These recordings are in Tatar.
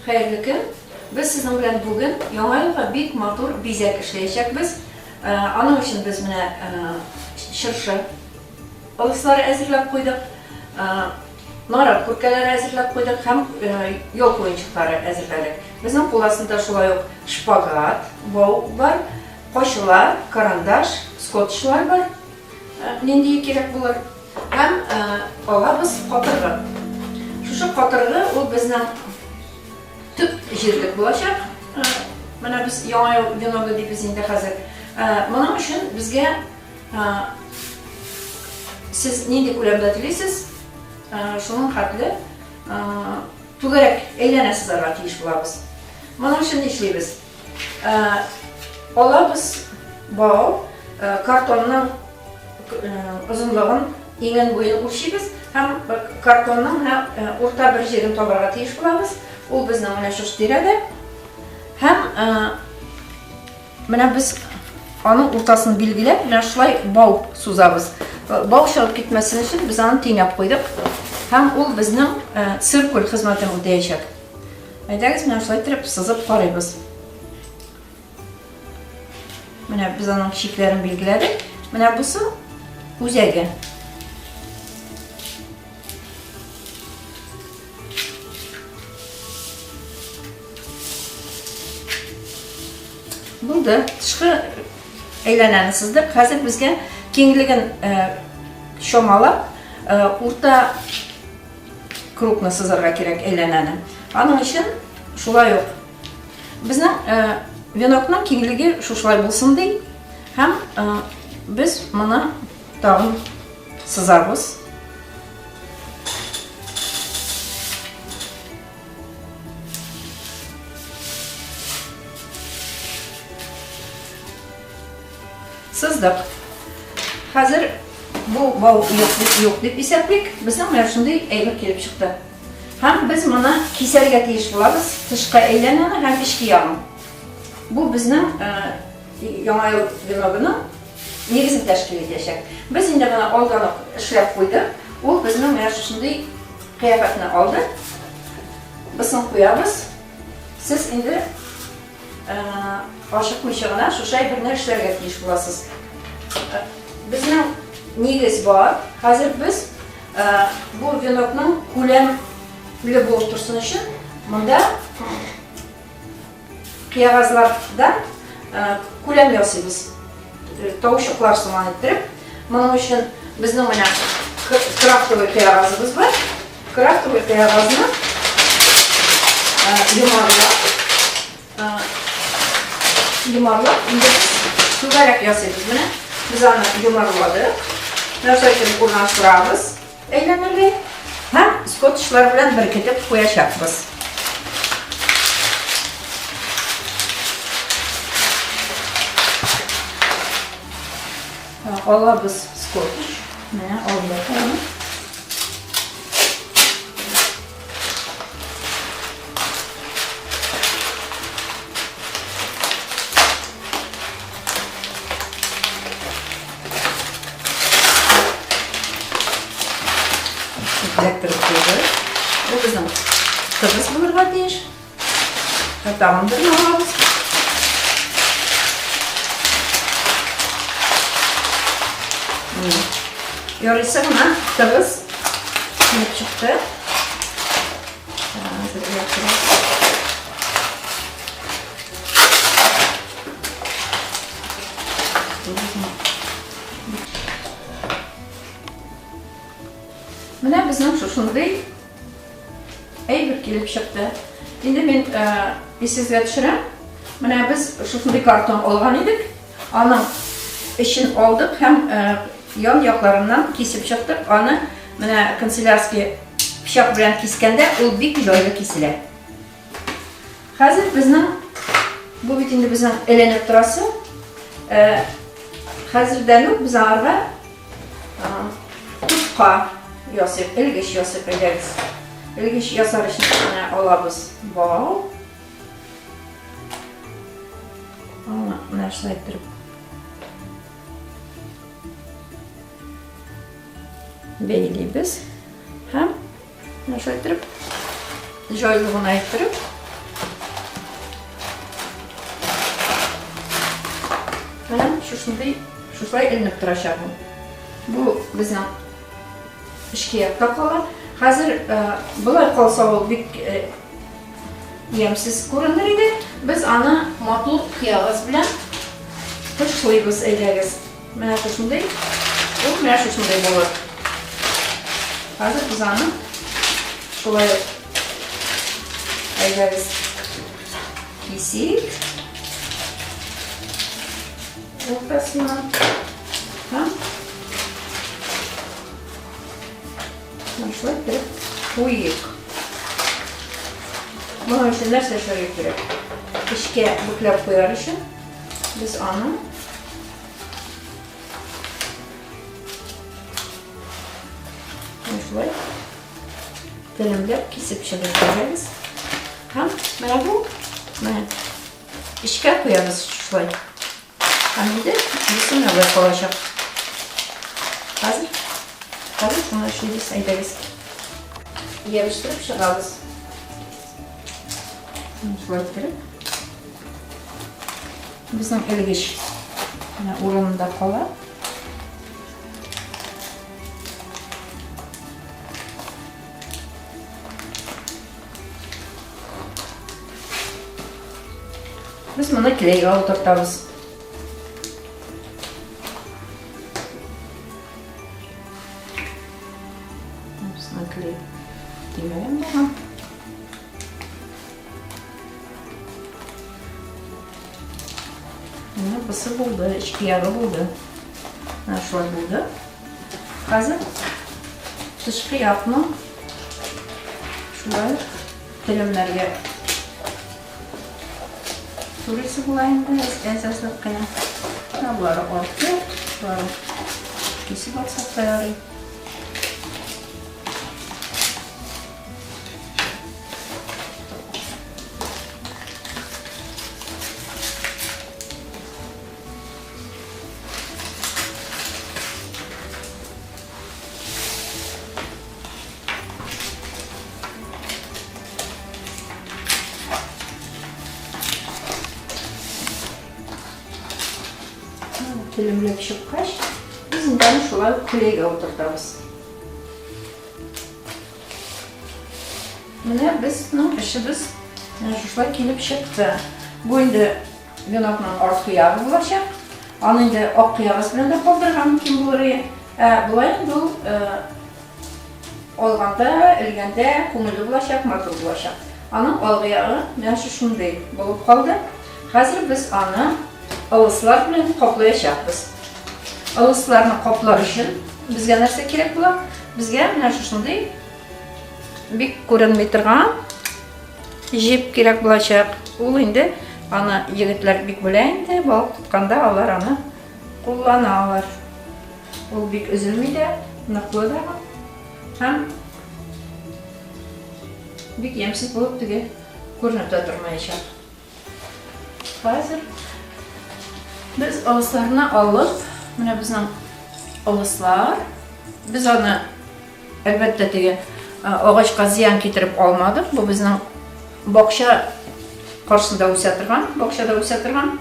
Хәерле көн! Без сезнең белән бүген Яңа елга бик матур бизәк эшләячәкбез. Аның өчен без менә чыршы ылыслары әзерләп куйдык, нарат күркәләре әзерләп куйдык һәм елка уенчыклары әзерләдек. Безнең кул астында шулай ук шпагат, бау бар, кайчылар, карандаш, скотчлар бар. Ниндие кирәк булыр. Һәм алабыз катыргы. Шушы катыргы ул безнең төп җирлек булачак. Менә без яңа ел веногы дибез инде хәзер. Моның өчен безгә сез нинди күләмдә телисез, шуның хәтле түгәрәк әйләнә сызарга тиеш булабыз. Моның өчен нишлибез? Алабыз бау, картонның озынлыгын, иңен буен үлчибез һәм картонның менә урта бер җирен табарга тиеш булабыз. Ул безнең менә шушы тирәдә. Һәм менә без аның уртасын билгеләп, менә шулай бау сузабыз. Бау чыгып китмәсен өчен без аны тиңәп куйдык. Һәм ул безнең циркуль хезмәтен үтәячәк. Әйдәгез, менә шулай итеп сызып карыйбыз. Менә без аның чикләрен билгеләдек. Менә бусы үзәге. Булды. Тышкы әйләнәне сыздык. Хәзер безгә киңлеген чамалап, урта кругны сызарга кирәк әйләнәне. Аның өчен шулай ук безнең венокның киңлеге шушылай булсын ди. Һәм без моны тагын сызабыз. Сыздык. Хәзер бу бау юк, юк дип исәплик. Безнең менә шундый әйбер килеп чыкты. Һәм без моны кисәргә тиеш булабыз. Тышка әйләнәне һәм эчке ягын. Бу безнең яңа ел веногының нигезен тәшкил итәчәк. Без инде моны алдан ук эшләп куйдык. Ул безнең менә шушындый кыяфәтне алды. Бысын куябыз. Сез инде Ашыкмыйча гына шушы әйберне эшләргә тиеш буласыз. Безнең нигез бар. Хәзер без бу венокның күләмле булып торсын өчен монда кыягазлардан күләм ясыйбыз. Таучыклар сыман иттереп. Моның өчен безнең менә крафтовый кыягазыбыз бар. Крафтовый кыягазны йомарлап, йомарлап, инде без түгәрәк ясыйбыз. Менә без аны йомарладык. Менә шулай итеп урнаштырабыз әйләнергә һәм скотчлар белән беркетеп куячакбыз. Алабыз скотч. Менә алдык аны. Эләктереп куйдык. Бу безнең тыгыз булырга тиеш. Тагын берне алабыз. Ярыйсы гына тыгыз килеп чыкты. Менә безнең шушындый әйбер килеп чыкты. Инде мин исегезгә төшерәм. Менә без шушындый картон алган идек. Аның эчен алдык һәм ян якларыннан кисеп чыктык. Аны менә канцелярский пычак белән кискәндә ул бик җайлы киселә. Хәзер безнең бу бит инде безнең эленеп торасы. Хәзердән үк без аңарга Тупка ясыйк, элгеч ясыйк, әйдәгез. Элгеч ясар өчен менә алабыз бау. Аны менә шулай иттереп бәйлибез һәм менә шулай иттереп җайлы гына иттереп. шушындый, шушылай эленеп торачак ул. Бу безнең эчке якта кала. Хәзер болай калса ул бик ямьсез күренер иде. Без аны матур кыягыз белән тышлыйбыз, әйдәгез. Менә шушындый, ул менә шушындый булыр. Хәзер без аны шулай әйдәгез кисик. Уртасына. Һәм шулай итеп куйыйк. Моның өчен нәрсә эшләргә кирәк? Эчкә бөкләп куяр өчен без аны шулай телемләп кисеп чыгып бирәбез. Һәм менә бу менә эчкә куябыз шулай. Һәм инде бусы менә болай калачак. Хәзер хәзер шуны эшлибез, әйдәгез. Ябыштырып чыгабыз. Шулай иттереп. Безнең элгеч менә урынында кала. Без моны клейга утыртабыз. Безнең клей тимәгән булган. Менә бусы булды, эчке ягы булды. Менә шулай булды. Хәзер тышкы якны шулай телемнәргә турыйсы була инде, әз-әзләп кенә. Менә болары артык, боларын кисеп алсак та ярый. Телемләп чыккач, без инде аны шулай ук клейгә утыртабыз. Менә безнең эшебез менә шушылай килеп чыкты. Бу инде венокның арткы ягы булачак. Аны инде ак кыягыз белән дә калдырырга мөмкин булыр иде. Ә болай инде ул алганда, элгәндә күңелле булачак, матур булачак. Аның алгы ягы менә шушындый булып калды. Хәзер без аны ылыслар белән каплаячакбыз. Ылысларны каплар өчен безгә нәрсә кирәк була? Безгә менә шушындый бик күренми торган җеп кирәк булачак. Ул инде аны егетләр бик белә инде, балык тотканда алар аны кулланалар. Ул бик өзелми дә, ныклы да һәм бик ямьсез булып теге күренеп тә тормаячак. Хәзер без ылысларны алып, менә безнең ылыслар, без аны әлбәттә теге агачка зыян китереп алмадык. Бу безнең бакча каршында үсә торган, бакчада үсә торган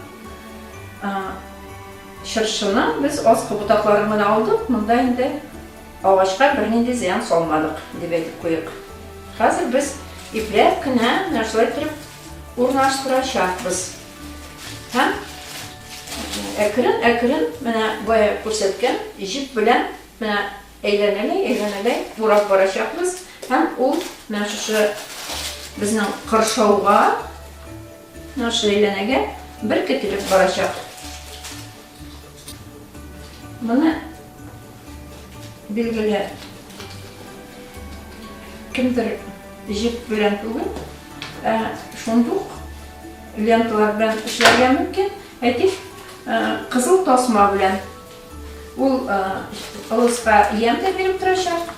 чыршыны без аскы ботакларын гына алдык. Монда инде агачка бернинди зыян салмадык, дип әйтеп куйык. Хәзер без ипләп кенә менә шулай итеп урнаштырачакбыз. Һәм әкрен-әкрен менә бая күрсәткән җеп белән менә әйләнәләй, әйләнәләй урап барачакбыз. Һәм ул менә шушы безнең кыршауга, менә шушы әйләнәгә беркетелеп барачак. Моны билгеле кемдер җеп белән түгел, ә шундук ленталар белән эшләргә мөмкин. Әйтик, кызыл тасма белән. Ул ылыска ямь дә биреп торачак.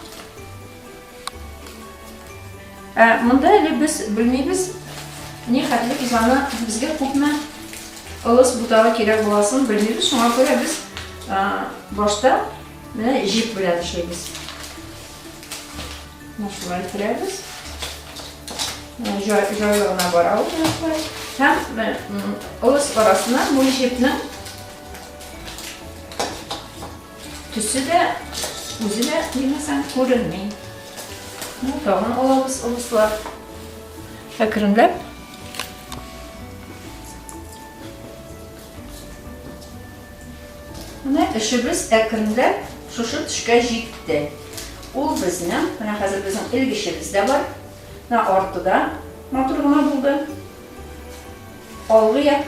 Ә монда әле без белмибез, ни хәтле без аны безгә күпме ылыс ботагы кирәк буласын белмибез. Шуңа күрә без башта менә җеп белән эшлибез. Менә шулай иттерәбез. Җайлы гына бара ул менә шулай. Һәм ылыс арасына бу җепнең Төсе дә, үзе дә димәсәң күренми. Ну, тагын алабыз ылыслар. Әкренләп. Менә эшебез әкренләп шушы төшкә җитте. Ул безнең, менә хәзер безнең элгечебез дә бар. Менә арты да матур гына булды. Алгы як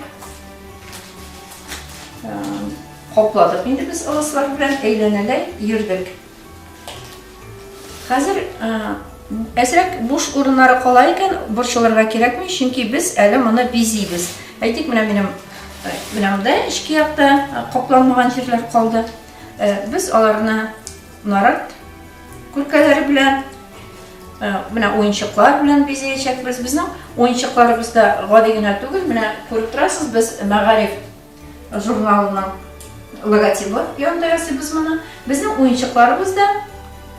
капладык инде без ылыслар белән, әйләнәләй йөрдек. Хәзер әзрәк буш урыннары кала икән, борчылырга кирәкми, чөнки без әле моны бизибез. Әйтик, менә минем менә монда эчке якта капланмаган җирләр калды. Без аларны нарат күркәләре белән, менә уенчыклар белән бизәячәкбез. Безнең уенчыкларыбыз да гади генә түгел, менә күреп торасыз, без Мәгариф журналының логотибы янында ясыйбыз моны. Безнең уенчыкларыбыз да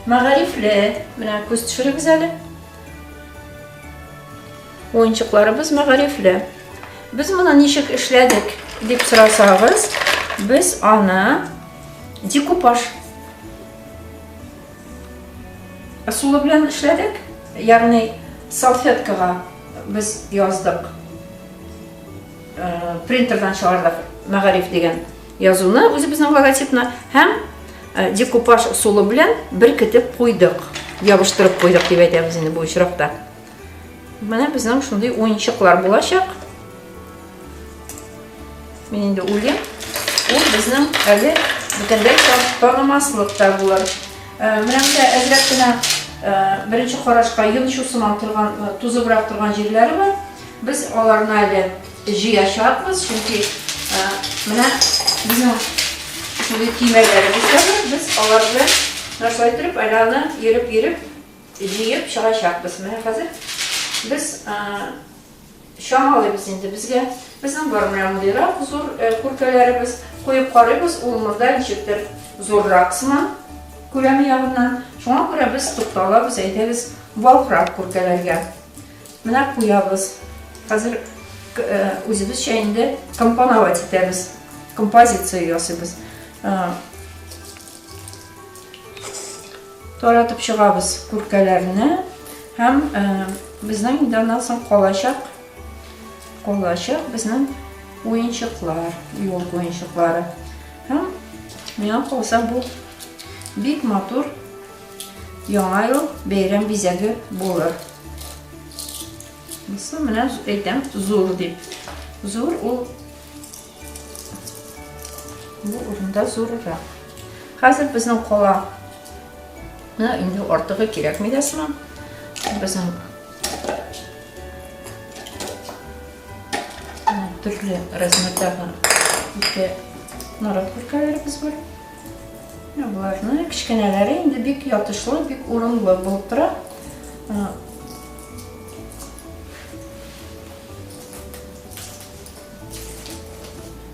мәгарифле. Менә күз төшерегез әле. Уенчыкларыбыз мәгарифле. Без моны ничек эшләдек дип сорасагыз, без аны декупаж ысулы белән эшләдек. Ягъни салфеткага без яздык. Принтердан чыгардык Мәгариф дигән язуны, үзебезнең логотипны һәм декупаж ысулы белән беркетеп куйдык. Ябыштырып куйдык дип әйтәбез инде бу очракта. Менә безнең шундый уенчыклар булачак. Мин инде уйлыйм, ул безнең әле бөтенләй танымаслык та булыр. Менә монда әзрәк кенә беренче карашка йончу сыман торган, тузыбрак торган җирләре бар. Без аларны әле җыячакбыз, чөнки менә безнең шундый төймәләребез дә бар. Без алар белән менә шулай итеп әле аны йөреп-йөреп җыеп чыгачакбыз. Менә хәзер без чамалыйбыз инде безгә. Безнең бар менә мондыйрак зур күркәләребез. Куеп карыйбыз, ул монда ничектер зуррак сыман күләме ягыннан. Шуңа күрә без тукталабыз, әйдәгез, валкрак күркәләргә. Менә куябыз. Хәзер үзебезчә инде компоновать итәбез. Композиция ясыйбыз. Таратып чыгабыз күркәләрне һәм безнең инде аннан соң калачак калачак безнең уенчыклар, елка уенчыклары. Һәм миңа калса бу бик матур Яңа ел бәйрәм бизәге булыр. Бусы менә әйтәм зур дип. Зур ул бу урында зуррак. Хәзер безнең кала. Менә инде артыгы кирәкми дә сыман. Безнең төрле размердагы ике нарат күркәләребез бар. Менә боларны кечкенәләре инде бик ятышлы, бик урынлы булып тора.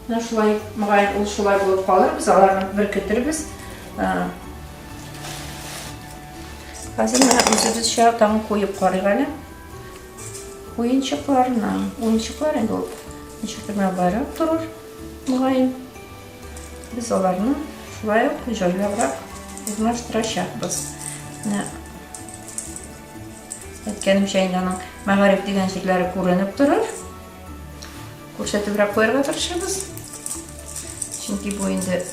Менә шулай, мөгаен, ул шулай булып калыр, без аларны беркетербез. Хәзер менә үзебезчә тагын куеп карыйк әле. Уенчыкларны, уенчыклар инде ул ничектер менә барып торыр, мөгаен. Без аларны шулай ук җайлабрак урнаштырачакбыз. Менә әйткәнемчә инде аның мәгариф дигән җирләре күренеп торыр. Күрсәтебрәк куярга тырышабыз. Чөнки бу инде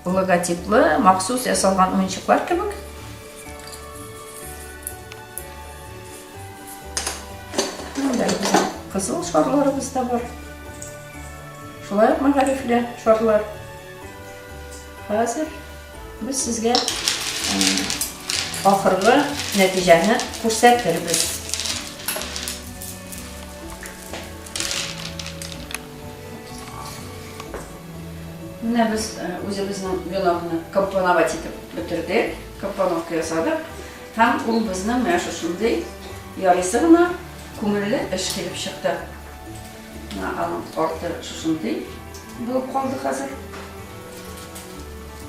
логотиплы, махсус ясалган уенчыклар кебек. Монда кызыл шарларыбыз да бар. Шулай ук мәгарифле шарлар. Хәзер без сезгә ахыргы нәтиҗәне күрсәтербез. Менә без үзебезнең венокны компоновать итеп бетердек, компоновка ясадык. Һәм ул безнең менә шушындый ярыйсы гына күңелле эш килеп чыкты. Менә аның арты шушындый булып калды хәзер.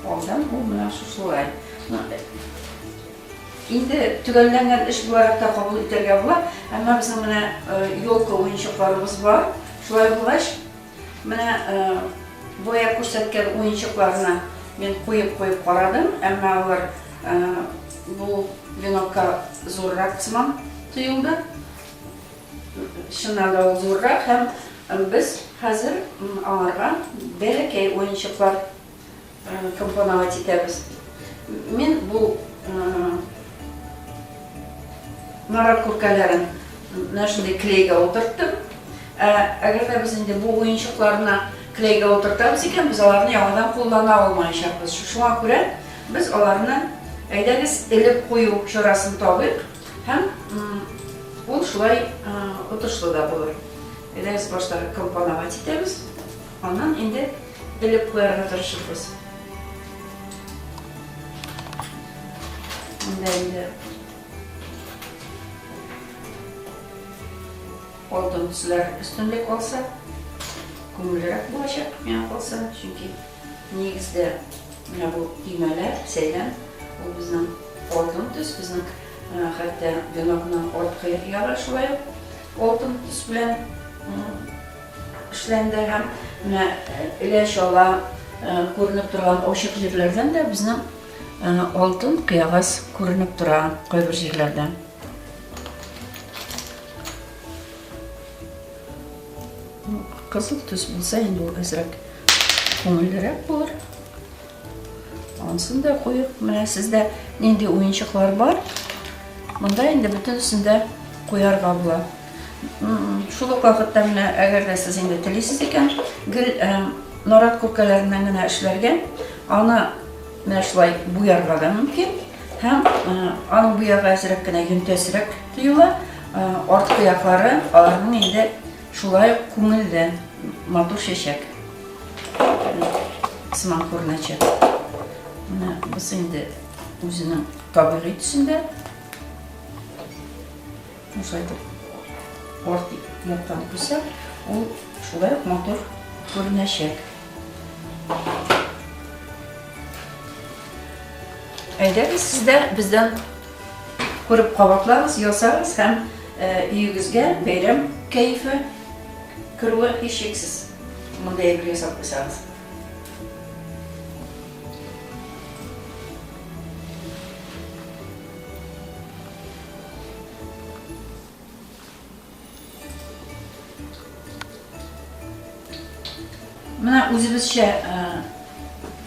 Алдан ул менә шушылай. Инде төгәлләнгән эш буларак та кабул итәргә була, әмма безнең менә елка уенчыкларыбыз бар. Шулай булгач, менә бая күрсәткән уенчыкларны Мин куеп-куеп карадым, әмма алар бу венокка зуррак сыман тоелды. Чыннан да ул зуррак һәм без хәзер аңарга бәләкәй уенчыклар компоновать итәбез. Мин бу нарат күркәләрен менә шундый клейгә утырттым. Ә әгәр дә без инде бу уенчыкларны клейгә утыртабыз икән, без аларны яңадан куллана алмаячакбыз. Шуңа күрә без аларны әйдәгез элеп кую чарасын табыйк һәм ул шулай отышлы да булыр. Әйдәгез башта компоновать итәбез, аннан инде элеп куярга тырышырбыз. Монда инде алтын төсләр өстенлек алса, күңеллерәк булачак миңа калса, чөнки нигездә менә бу төймәләр, сәйлән, ул безнең алтын төс, безнең хәтта венокның арткы ягы шулай ук алтын төс белән эшләнде һәм менә элә-чала күренеп торган ачык җирләрдән дә безнең алтын кыягаз күренеп тора кайбер җирләрдән. Кызыл төс булса инде ул әзрәк күңеллерәк булыр. Ансын да куйыйк. Менә сездә нинди уенчыклар бар? Монда инде бөтенесен дә куярга була. Шул ук вакытта менә әгәр дә сез инде телисез икән, гел нарат күркәләреннән генә эшләргә, аны менә шулай буярга да мөмкин. Һәм аның буягы әзрәк кенә йөнтәсрәк тоела. Арткы яклары аларның инде шулай ук күңелле, матур чәчәк сыман күренәчәк. Менә бусы инде үзенең табигый төсендә. Шулай итеп арт яктан куйсак, ул шулай ук матур күренәчәк. Әйдәгез, сез дә бездән күреп кабатлагыз, ясагыз һәм өегезгә бәйрәм кәефе керүе һичшиксез. Мондай әйбер ясап куйсагыз. Менә үзебезчә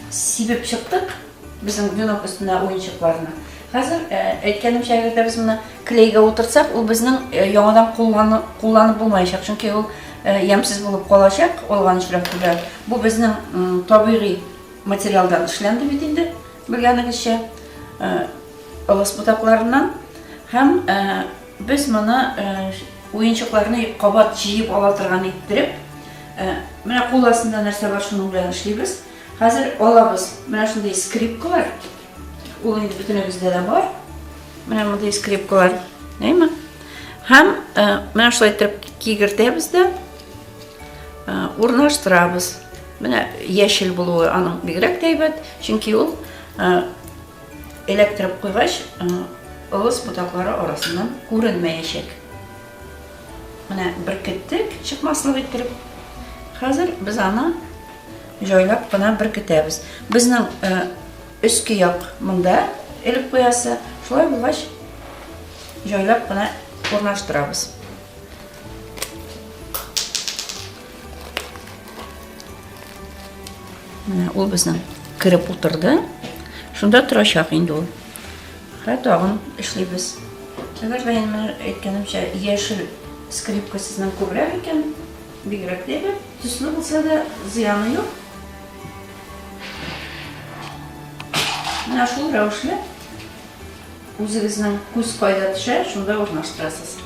сибеп чыктык безнең венок өстенә уенчыкларны. Хәзер әйткәнемчә, әгәр дә без моны клейгә утыртсак, ул безнең яңадан кулланып булмаячак, чөнки ул ямьсез булып калачак алган очракта да. Бу безнең табигый материалдан эшләнде бит инде, белгәнегезчә, ылыс ботакларыннан. Һәм Без моны уенчыкларны кабат җыеп ала торган иттереп, менә кул астында нәрсә бар, шуның белән эшлибез. Хәзер алабыз менә шундый скрипкалар. Ул инде бөтенебездә дә бар. Менә мондый скрипкалар, әйме? Һәм менә шулай иттереп кигертәбез дә урнаштырабыз. Менә яшел булуы аның бигрәк тә әйбәт, чөнки ул Эләктереп куйгач, ылыс ботаклары арасыннан күренмәячәк. Менә беркеттек, чыкмаслык иттереп. Хәзер без аны җайлап кына беркетәбез. Безнең өске як монда элеп куясы. Шулай булгач, җайлап кына урнаштырабыз. Менә ул безнең кереп утырды. Шунда торачак инде ул. Хә тагын эшлибез. Әгәр дә инде әйткәнемчә, яшел скрипка сезнең күбрәк икән, бигрәк тә әйбәт. Төсле булса да зыяны юк. Менә шул рәвешле үзегезнең күз кайда төшә, шунда урнаштырасыз.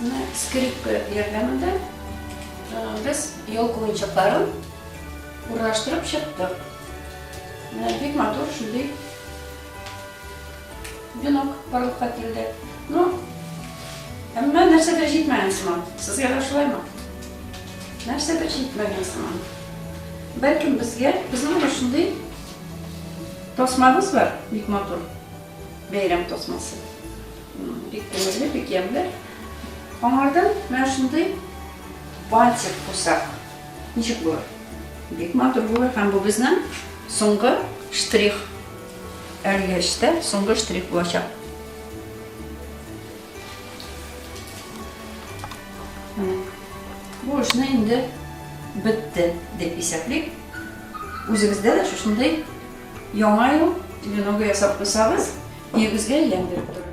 Менә скрипка ярдәмендә без елка уенчыкларын урнаштырып чыктык. Менә бик матур шундый венок барлыкка килде. Ну, әмма нәрсәдер җитмәгән сыман. Сезгә дә шулаймы? Нәрсәдер җитмәгән сыман. Бәлкем безгә, безнең менә шундый тасмабыз бар, бик матур. Бәйрәм тасмасы. Бик күңелле, бик ямьле. Аңардан менә шундый бантик куйсак, ничек булыр? Бик матур булыр һәм бу безнең соңгы штрих. Әлеге эштә соңгы штрих булачак. Бу эшне инде бетте дип исәплик. Үзегездә дә шушындый яңа ел веногы ясап куйсагыз, өегезгә ямь биреп торыр.